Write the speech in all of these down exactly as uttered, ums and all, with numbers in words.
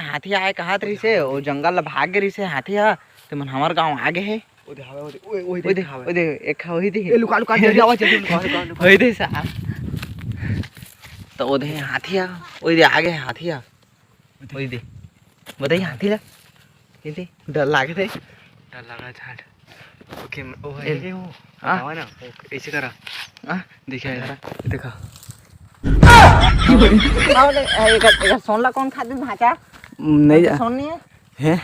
हाथी आए कहत रहिसे, ओ जंगल ला भाग गे रहिसे हाथी ह, ते मन हमर गांव आ गे हे। ओदे हवे, ओदे, ओए, ओए, ओए दे, देख, हवे। ओए दे, एक वही दे। ए, लुका, लुका, जल्दी आवा, जल्दी लुका, लुका, लुका। वही दे साला। तो ओदे हाथी ह, ओही दे आ गे हाथी ह। ओही दे। बताई हाथी ला। किंती डर लागे थे। डर लगा झाट। ओके, ओ है ए, के वो? हाँ? हटावा ना, ओ, ऐसे करा। हाँ? देखा यार, देखा। हाँ, बोले, ए, एकर, एकर सोन ला कौन खा दिन भाचा? नहीं जा। सोन नहीं है? हैं?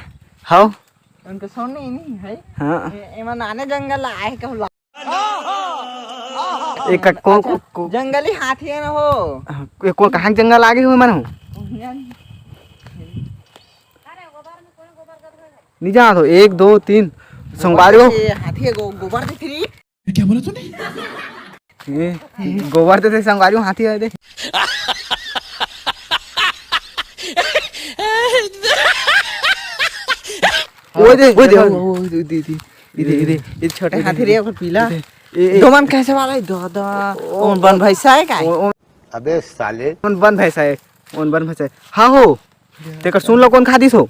हाउ? उनके सोन नहीं, नहीं है? हाँ। ए, एमन आने जंगल आए कहू ला। एक को, को, को, जंगली हाथी है ना हो। हाँ, को, को, कहाँ के जंगल आगे हुए मन हो? नहीं जानत हो, एक, दो, तीन, संगवारी हो। ये हाथी है, गो-, गोबर दे फिरी। ये क्या बोला तूने? ये गोबर दे, संगवारी हो, हाथी है दे। वो दे, वो दे, देखो। वो, वो, वो, दे, दे, दे, दे, दे, ये छोटे हाथी रे, ओकर पीला। दे, ए, ए। दो मन कैसे वाला है? दादा, ओ, कौन बन ओ, भैंसा है का? ओ, ओ। अबे साले। कौन बन भैंसा है? कौन बन भैंसा है? हाँ हो, तेकर सुन लो, कौन खा दिस हो?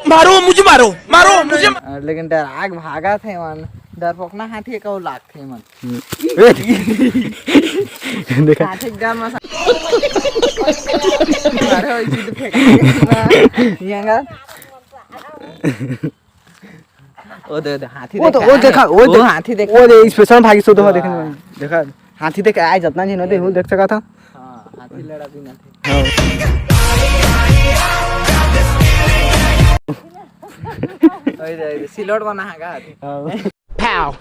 मारो मुझे, मारो, मारो मुझे। अ, लेकिन डराक भागत हे मन, डरपोकना हाथी कहू लागथे मन। हम्म। ए! देखा। हाथी एकदम मसा-, अरे, ओई चीज फेंक दे। ये अंगा। ओ दे, दे, हाथी वो तो, देखा, वो देखा, वो वो दे-, हाथी देखा। वो दे, special भागी सो तो वाह। देखने में। देखा, हाथी देख आए, जितना झिन दे, वो देख सका था। हाँ, हाथी लड़ा भी ना थे। हाँ। ओए दे, ओए दे, सिलौट बना है का हाथी? हाँ। Pow!